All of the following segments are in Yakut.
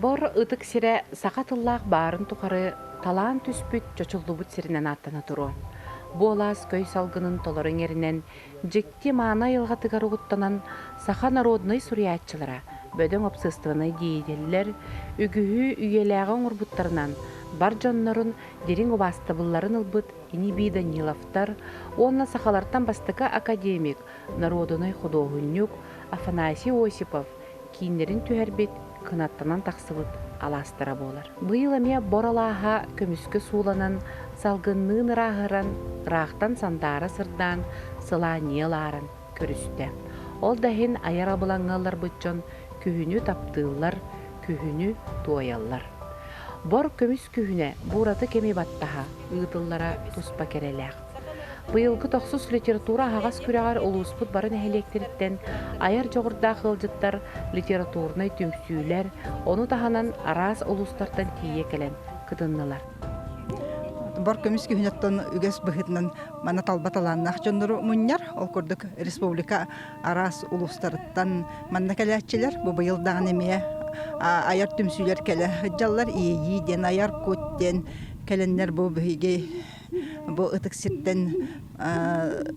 Бор ытык сирэ саха тыллаах баарын тухары талаан түспүт, чочуллубут сиринэн ааттана туруо. Бу алаас көй салгынын толору иҥэринэн, дьикти мааны айылҕатыгар угуттанан, саха народнай суруйааччылара, бөдөҥ общественнай деятеллэр үгүһү үйэлээҕи оҥорбуттарынан бар дьоннорун дириҥ убаастабылларын ылбыт ини-бии Даниловтар уонна сахалартан бастакы академик, норуодунай худуоһунньук Афанасий Осипов кииннэрин түһэрбит, кынаттанан тахсыбыт алаастара буолар. Быйыл эмиэ бор алааһа көмүскэ сууланан, салгынныын ырааһыран, ыраахтан сандаара сырдаан, сылаанньыйа ылааран көрүстэ. Ол да иһин айар абылаҥҥа ылларбыт дьон күһүнү таптыыллар, күһүнү туойаллар. Бор көмүс күһүнэ бу ураты кэми баттаһа ыытыллара туспа кэрэлээх. Быйылгы тохсус литература аһаҕас күрэҕэр улууспут бары нэһилиэктэриттэн айар дьоҕурдаах ыалдьыттар, литературнай түмсүүлэр, ону таһынан араас улуустартан тиийэ кэлэн кытыннылар. Бор көмүс күһүнэттэн үгэс быһыытынан манна талба талааннаах дьоннору мунньар. Ол курдук республика араас улуустарыттан манна кэлээччилэр. Бу быйыл даҕаны эмиэ айар түмсүүлэр кэлэ сылдьаллар. Иэйии диэн, айар кут диэн кэлэннэр бу биһиги бу ытык сиртэн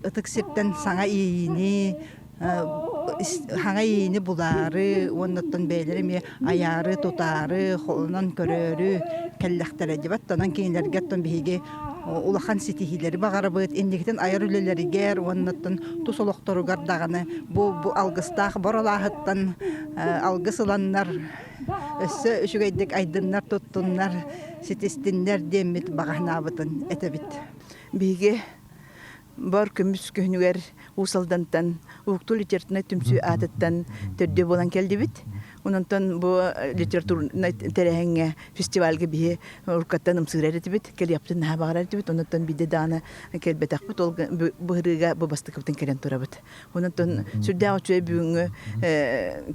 ытык сиртэн саҥа иэйиини саҥа иэйиини булаары уонна оттон бэйэлэрэ эмиэ айаары тутаары холонон көрөөрү кэллэхтэрэ дибат онон кинилэргэ оттон биһиги улахан ситиһиилэри баҕарабыт инникитин айар үлэлэригэр уонна оттон тус олохторугар даҕаны бу бу алгыстаах бор алааһыттан алгыс ыланнар өссө үчүгэйдик айдыннар туттуннар ситистиннэр диэммит баҕаһынаабытын этэбит. Биһиги бар көмүс күһүнүгэр Уус Алдантан Уһуктуу литературнай түмсүү аатыттан төрдүө буолан кэллибит. Ононтон бу литературнай тэрээһиҥҥэ фестивальга биһи уруккаттан ымсыырар этибит, кэлиэхпитин наһаа баҕарар этибит. Ононтон биирдэ даҕаны кэлбэтэхпит, ол быһырыыга бу бастакыбытын кэлэн турабыт. Ононтон сүрдээх үчүгэй бүгүҥҥү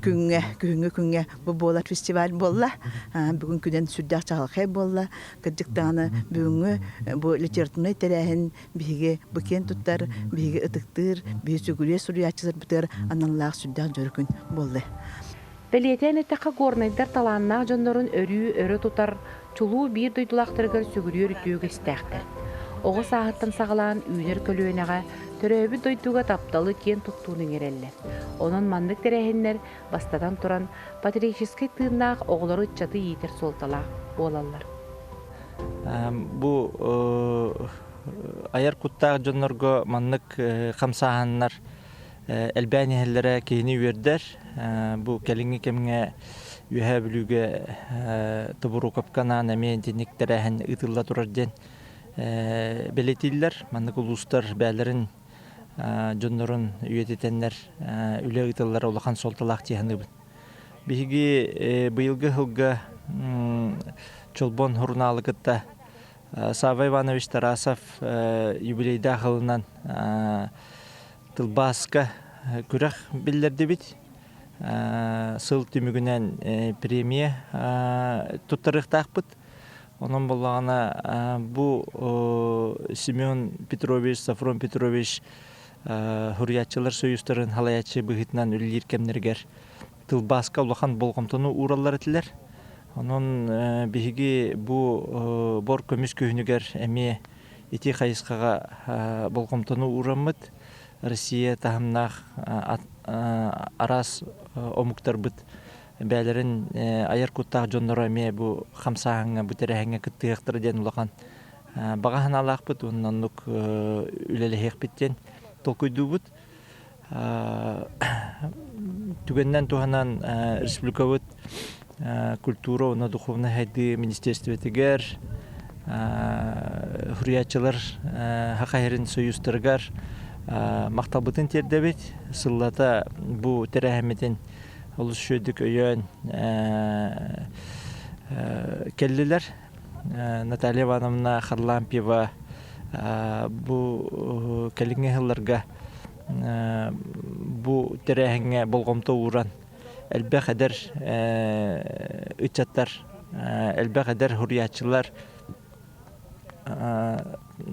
күҥҥэ, күһүҥҥү күҥҥэ бу буолар фестиваль буолла. Бүгүн күнэн сүрдээх чаҕылхай буолла. Кырдьык даҕаны бүгүҥҥү бу литературнай тэрээһин биһиги бу киэн туттар, биһиги ытыктыыр, биһи сүгүрүйэ суруйааччыларбытыгар аналлаах сүрдээх дьоро күн буолла. Бэлиэтээн эттэххэ, горнайдар талааннаах дьоннорун өрүү өрө тутар, чулуу биир дойдулаахтарыгар сүгүрүйэр үтүө үгэстээхтэр. Оҕо сааһыттан саҕалаан үүнэр көлүөнэҕэ төрөөбүт дойдуга тапталы киэн туттууну иҥэрэллэр. Онон маннык тэрээһиннэр, бастатан туран, патриотическай тыыннаах оҕолору ыччаты иитэр суолталаах буолаллар. Бу айар куттаах дьоннорго маннык хамсааһыннар элбээн иһэллэрэ киһини үөрдэр. Бу кэлиҥҥи кэмҥэ Үөһээ Бүлүүгэ Тобуруокапка анаан эмиэ итинник тэрээһин ыытылла турар диэн бэлиэтииллэр. Маннык улуустар бэйэлэрин дьоннорун үйэтитэннэр үлэ ыытыллара улахан суолталаах дии саныыбын. Биһиги быйылгы сылга Чолбон сурунаалы кытта Савва Иванович Тарасов юбилейдаах ылынан тылбааска күрэх биллэрдибит. Сыл түмүгүнэн премия туттарыахтаахпыт. Онон буоллаҕына бу Семен Петрович, Софрон Петрович Суруйааччылар союзтарын салайааччы быһыытынан үлэлиир кэмнэригэр тылбааска улахан болҕомтону уураллар этилэр. Онон биһиги бу бор көмүс күһүнүгэр эмиэ ити хайысхаҕа болҕомтону уураммыт Россия таһымнаах араас омуктарбыт бэйэлэрин айар куттаах дьонноро эмиэ бу хамсааһыҥҥа, бу тэрээһиҥҥэ кыттыһыахтара диэн улахан баҕа санаалаахпыт уонна оннук үлэлэһиэхпит диэн толкуйдуубут. Түгэнинэн туһанан республикабыт культура уонна духовнай сайдыы министерствотыгар, суруйааччылар Саха сирин союзтарыгар махталбытын тиэрдэбит. Сыллата бу тэрээһиммитин олус үчүгэйдик өйөөн кэллилэр. Наталья Ивановна Харлампьева бу кэлиҥҥи сылларга бу тэрээһиҥҥэ болҕомто ууран элбэх эдэр ыччаттар, элбэх эдэр суруйааччылар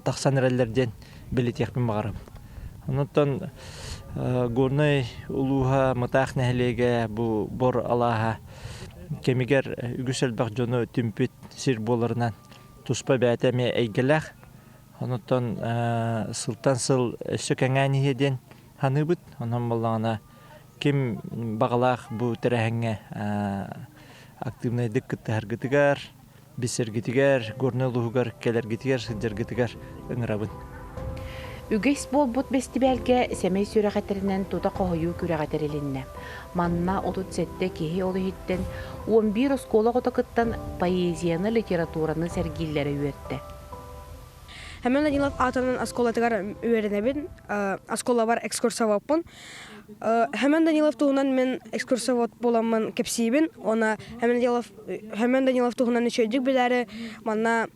тахсан эрэллэр диэн бэлиэтиэхпин баҕарабын. Онтон Горнай улууһа Мытаах нэһилиэгэ бу Бор алааһа. кэмигэр үгүс элбэх дьону түмпүт сир буоларынан туспа бэйэтэ эмиэ эйгэлээх. Онуттан сылтан сыл өссө кэҥээн иһиэ диэн саныыбыт. Онон буоллаҕына ким баҕалаах бу тэрээһиҥҥэ активнайдык кыттыһаргытыгар, билсэргитигэр, Горнай улууһугар кэлэргитигэр, сылдьаргытыгар ыҥырабын. Үгэс буолбут бэстибээлгэ сэмэй сүрэх этэринэн тута хоһуйуу күрэҕэ тэрилиннэ. Манна 37 киһи ол иһиттэн 11 оскуола оҕото кыттан поэзияны, литератураны сэргииллэрэ үөртэ. Семен Данилов аатынан оскуолатыгар үөрэнэбин. Оскуолабар экскурсоводпун. Семен Данилов туһунан мин экскурсовод буоламмын кэпсиибин. Уонна Семен Данилов, Семен Данилов туһунан үчүгэйдик билээри манна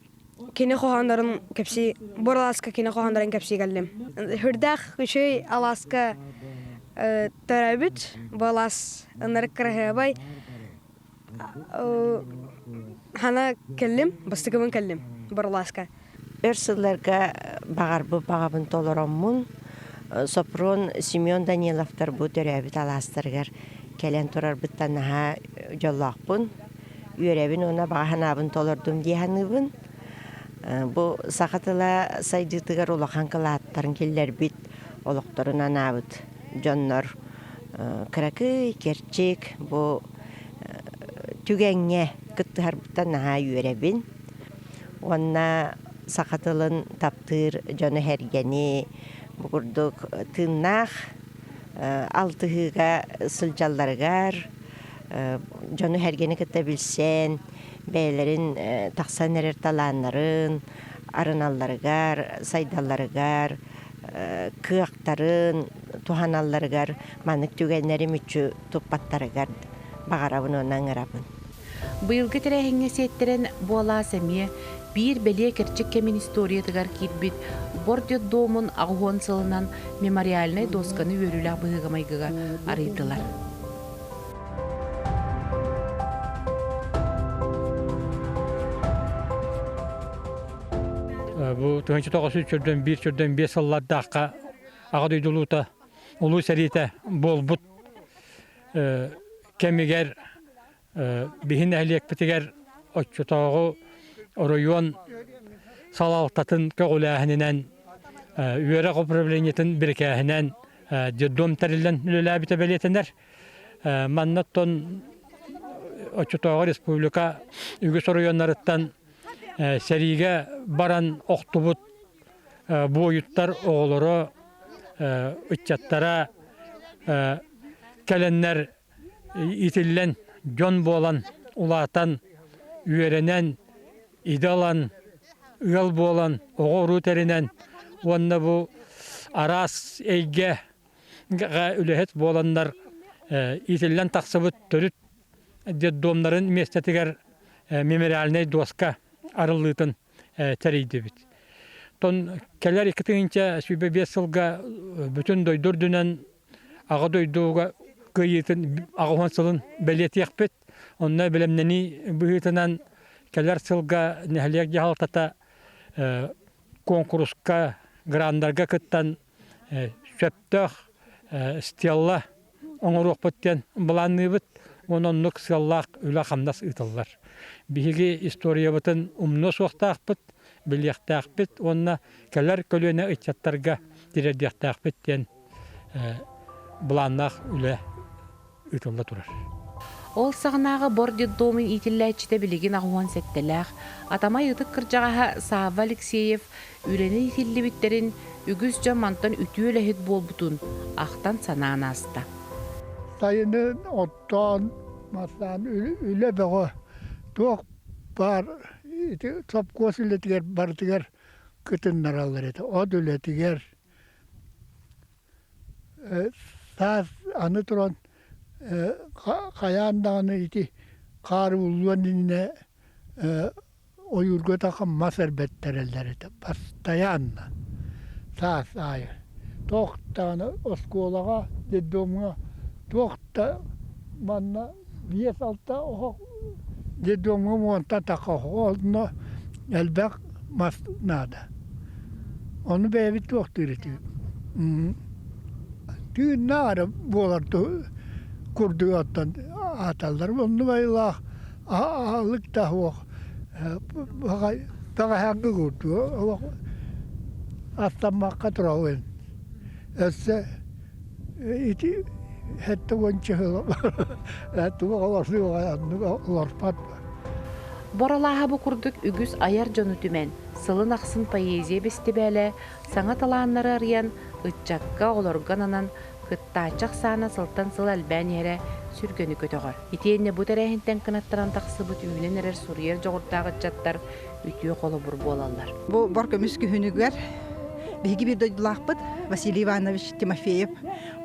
кини хоһооннорун кэпсии, бу алааска кини хоһооннорун кэпсии кэллим. Үрдээх үчүгэй алааска төрөөбүт. Бу алаас ынырык кыраһыабай. Хана кэллим, бастакыбын кэллим Борлааска. Өр сылларга баҕарбыт баҕабын толороммун, Сопрун Семен Даниловтар бу төрөөбүт алаастарыгар кэлэн турарбыттан наһаа дьоллоохпун, үөрэбин уонна баҕа санаабын толордум дии саныыбын. Бу саха тыла сайдыытыгар улахан кылааттарын киллэрбит, олохторун анаабыт дьоннор кыракый кэрчик бу түгэҥҥэ кыттыһарбыттан наһаа үөрэбин. Уонна саха тылын таптыыр дьону-сэргэни бу курдук тыыннаах алтыһыыга сылдьалларыгар, дьону-сэргэни кытта билсэн, бэйэлэрин тахсан эрэр талааннарын арыналларыгар, сайдалларыгар, кыахтарын туһаналларыгар маннык түгэннэри мүччү туппаттарыгар баҕарабын уонна ыҥырабын. Быйылгы тэрээһиҥҥэ сиэттэрэн буолаас эмиэ биир бэлиэ кэрчик кэмин историятыгар киирбит Бор детдомун 80 сылынан мемориальнай досканы үөрүүлээх быһыыга-майгыга арыйдылар. Бу 1991 чөрдөн 5 сыллардаахха Аҕа дойду улуута улуу сэриитэ буолбут кэмигэр биһи нэһилиэкпитигэр оччотооҕу оройуон салалтатын көҕүлээһининэн үөрэх управлениетын бирикээһинэн детдом тэриллэн үлэлээбитэ бэлиэтэнэр. Манна оттон оччотооҕу республика үгүс оройуоннарыттан сэриигэ баран охтубут буойуттар оҕолоро, ыччаттара кэлэннэр итиллэн дьон буолан улаатан, үөрэнэн, идэ ылан, ыал буолан, оҕо-уруу тэринэн уонна бу араас эйгэ үлэһит буоланнар иитиллэн тахсыбыт төрүт детдомнарын миэстэтигэр мемориальнай доска арыллыытын тэрийдибит. Тон кэлэр 2025 сылга бүтүн дойду үрдүнэн Аҕа дойдуга кыайыытын 80 сылын бэлиэтиэхпит. Онно бэлэмнэнии быһыытынан кэлэр сылга нэһилиэк дьаһалтата куонкуруска, граннарга кыттан сөптөөх стелла оҥоруохпут диэн былаанныыбыт. Уонна оннук сыаллаах үлэ-хамнас ыытыллар. Биһиги историябытын умнуо суохтаахпыт, билиэхтээхпит уонна кэлэр көлүөнэ ыччаттарга тириэрдиэхтээхпит диэн былааннаах үлэ ыытылла турар. Ол саҕанааҕы бор детдомун иитиллээччитэ билигин 87-лээх Атамай ытык кырдьаҕаһа Савва Алексеев үлэни иитиллибиттэрин, үгүс дьон мантан үтүө үлэһит буолбутун ахтан-санаан ааста. Сайынын оттоон, мастаан үлэ бөҕө туох баар ити сопхуос үлэтигэр барытыгар кытыннараллар этэ. От үлэтигэр Саас аны туран хайаан даҕаны ити хаар ууллуон иннинэ ойуурга тахсан мас эрбэттэрэллэр этэ бастайаанна саас аайы. Туох даҕаны оскуолаҕа, детдомҥа туох да манна 5-6 оһох детдомҥа уонтан тахха оһох онно элбэх мас наада. Ону бэйэбит туохтуур этибит. Тыыннаах эрэ буолар курдук оттон ааталлар. Оннук айылаах. Аһылык да суох. Бэҕэһээҥҥи курдук олох астаммакка турабын. Өссө ити 70 сыл туох олорсуоҕай оннук олорпот. Боролааһа бу курдук үгүс айар дьону түмэн, сылын ахсын поэзия бэстибээлэ саҥа талааннары арыйан, ыччакка, оҕолорго ананан кыттааччы ахсаана сылтан сыл элбээн иһэрэ сүргэни көтөҕөр. Итиэннэ бу тэрээһинтэн кынаттанан тахсыбыт үүнэн эрэр суруйар дьоҕурдаах ыччаттар үтүө холобур буолаллар. Бу бор көмүс күһүнүгэр биһиги биир дойдулаахпыт Василий Иванович Тимофеев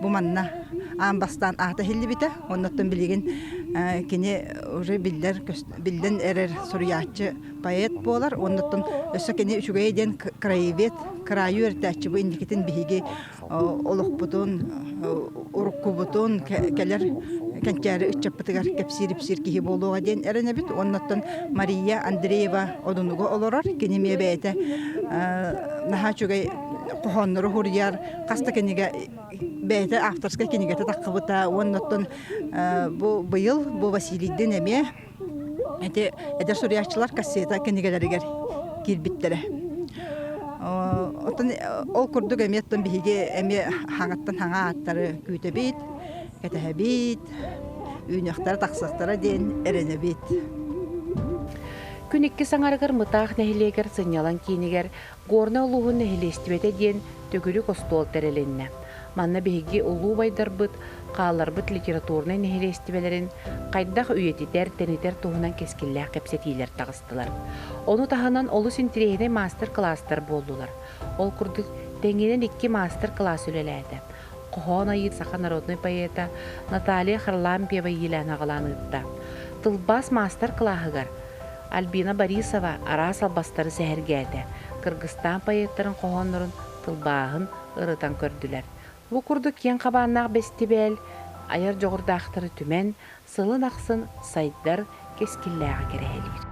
бу манна аан бастаан аата иһиллибитэ. Оннуттан билигин кини уже биллэр биллэн эрэр суруйааччы поэт буолар. Оннуттан өссө кини үчүгэйэ диэн краевед, кыраайы үөрэтээччи бу инникитин биһиги олохпутун, уруккубутун кэлэр кэнчээри ыччаппытыгар кэпсиир-ипсиир киһи буолуоҕа диэн эрэнэбит. Оннуттан Мария Андреева Одунуга олорор. Кини эмиэ бэйэтэ наһаа үчүгэй хоһооннору суруйар, хас да кинигэ бэйэтэ авторскай кинигэтэ таххыбыта. Уоннаттан бу быйыл бу Василийдин эмиэ ити эдэр суруйааччылар кассета кинигэлэригэр киирбиттэрэ. Оттон ол курдук эмиэ оттон биһиги эмиэ хаҥаттан хаҥа ааттары күүтэбит, кэтэһэбит, үүнүөхтэрэ тахсыахтара диэн эрэнэбит. Күн иккис аҥарыгар Мытаах нэһилиэгэр сынньалаҥ киинигэр Горнай улууһун нэһилиэстибэтэ диэн төгүрүк остуол тэрилиннэ. Манна биһиги улуу убайдарбыт хаалларбыт литературнай нэһилиэстибэлэрин хайдах үйэтитэр, тэнитэр туһунан кэскиллээх кэпсэтиилэр таҕыстылар. Ону таһынан олус интэриэһинэй маастар-кылаастар буоллулар. Ол курдук, тэҥинэн икки маастар-кылаас үлэлээтэ. Хоһоон айыы саха народнай поэта Наталья Харлампьева иилээн-аҕалаан ыытта. Тылбаас маастар-кылааһыгар Альбина Борисова араас албастары сэһэргээтэ, Кыргызстан поэттарын хоһооннорун тылбааһын ырытан көрдүлэр. Бу курдук киэҥ хабааннаах бэстибээл айар дьоҕурдаахтары түмэн, сылын ахсын сайдар кэскиллээҕи кэрэһэлиир.